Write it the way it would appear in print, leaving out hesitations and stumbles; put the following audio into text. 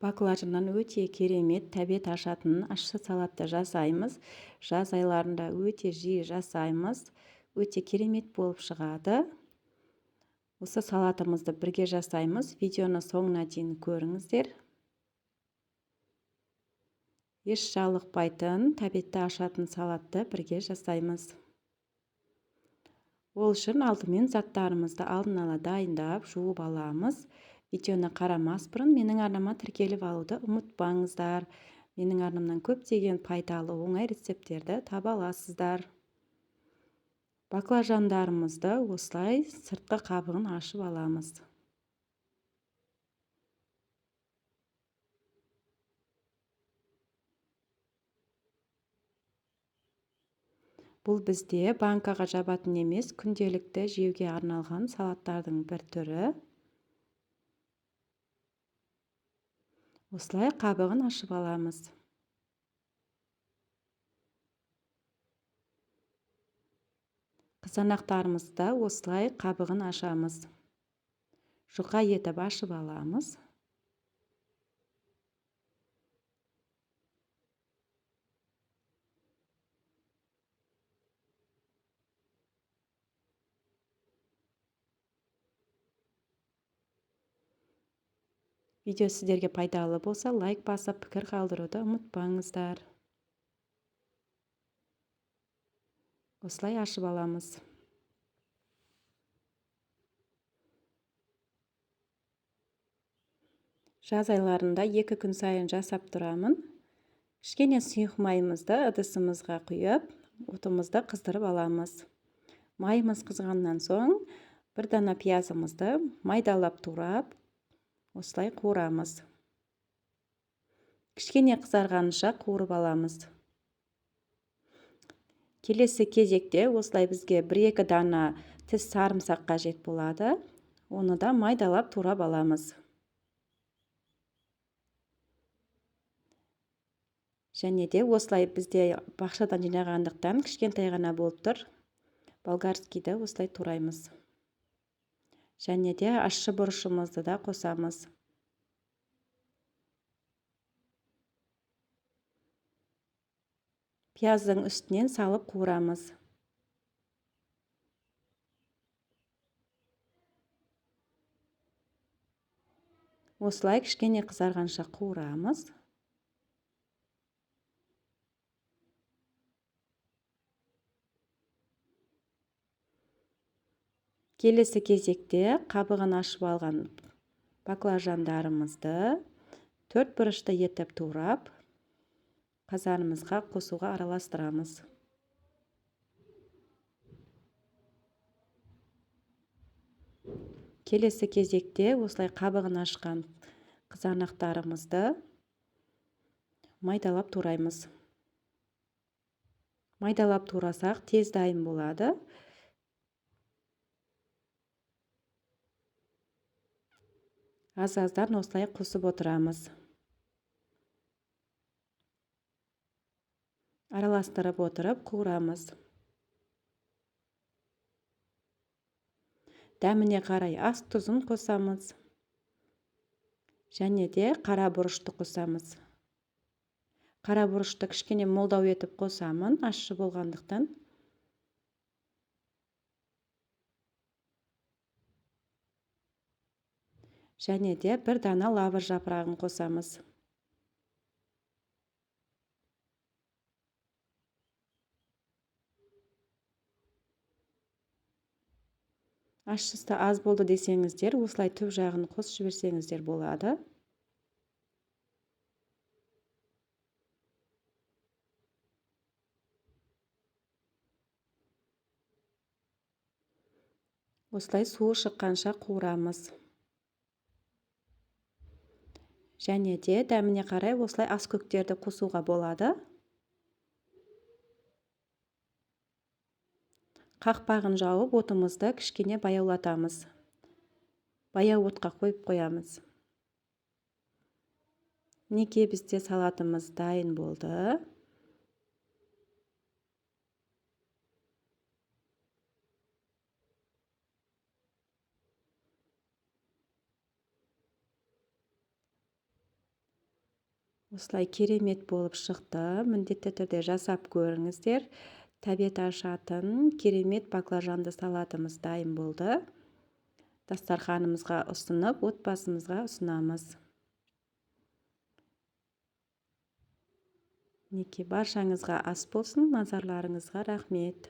Баклажаннан өте керемет тәбет ашатын ащы салатты жасаймыз. Жаз айларында өте жиі жасаймыз. Өте керемет болып шығады. Осы салатымызды бірге жасаймыз. Видеоны соңына дейін көріңіздер. Еш жалықпайтын тәбетті ашатын салатты бірге жасаймыз. Ол үшін алдымен заттарымызды алдын ала дайындап, жуып аламыз. Видеоны қарамас бұрын менің арнама тіркеліп алуды ұмытпаңыздар. Менің арнамнан көптеген пайдалы оңай рецепттерді таба аласыздар. Баклажандарымызды осылай сыртқы қабығын ашып аламыз. Бұл бізде банкаға жабатын емес, күнделікті жеуге арналған салаттардың бір түрі. Осылай қабығын ашып аламыз. Қызанақтарымызды осылай қабығын ашамыз. Жұқа етіп ашып аламыз. Видео сіздерге пайдалы болса, лайк басып, пікір қалдыруды ұмытпаңыздар. Осылай ашып аламыз. Жаз айларында 2 күн сайын жасап тұрамын. Кішкене сұйық майымызды ыдысымызға құйып, отымызды қыздырып аламыз. Майымыз қызғаннан соң бір дана пиязымызды майдалап турап, осылай қуырамыз. Кішкене қызарғанша қуырып аламыз. Келесі кезекте осылай бізге 1-2 дана тіс сарымсақ қажет болады. Оны да майдалап турап аламыз. Және де осылай бізде бақшадан жинағандықтан кішкентай ғана болып тұр. Болгарскийді осылай тураймыз. Және де ащы бұрышымызды да қосамыз. Пияздың үстінен салып қуырамыз. Осылай кішкене қызарғанша қуырамыз. Келесі кезекте қабығын ашып алған баклажандарымызды 4 бұрышты етіп турап, қазанымызға қосуға араластырамыз. Келесі кезекте осылай қабығын ашқан қызанақтарымызды майдалап тураймыз. Майдалап турасақ тез дайын болады. Аз-аздан осылай қосып отырамыз. Араластырып отырып қуырамыз. Дәміне қарай ас тұзын қосамыз. Және де қара бұрышты қосамыз. Қара бұрышты кішкене молдау етіп қосамын, ащы болғандықтан. Және де бір дана лавр жапырағын қосамыз. Ащысы аз болды десеңіздер, осылай түп жағын қосып жіберсеңіздер болады. Осылай суы шыққанша қуырамыз. Және де дәміне қарай осылай ас көктерді қосуға болады. Қақпағын жауып, отымызды кішкене баяулатамыз. Баяу отқа қойып қоямыз. Мінекей бізде салатымыз дайын болды. Осылай керемет болып шықты. Міндетті түрде жасап көріңіздер. Тәбет ашатын керемет баклажанды салатымыз дайын болды. Дастарханымызға ұсынып, отбасымызға ұсынамыз. Мінекей, баршаңызға ас болсын, назарларыңызға рахмет.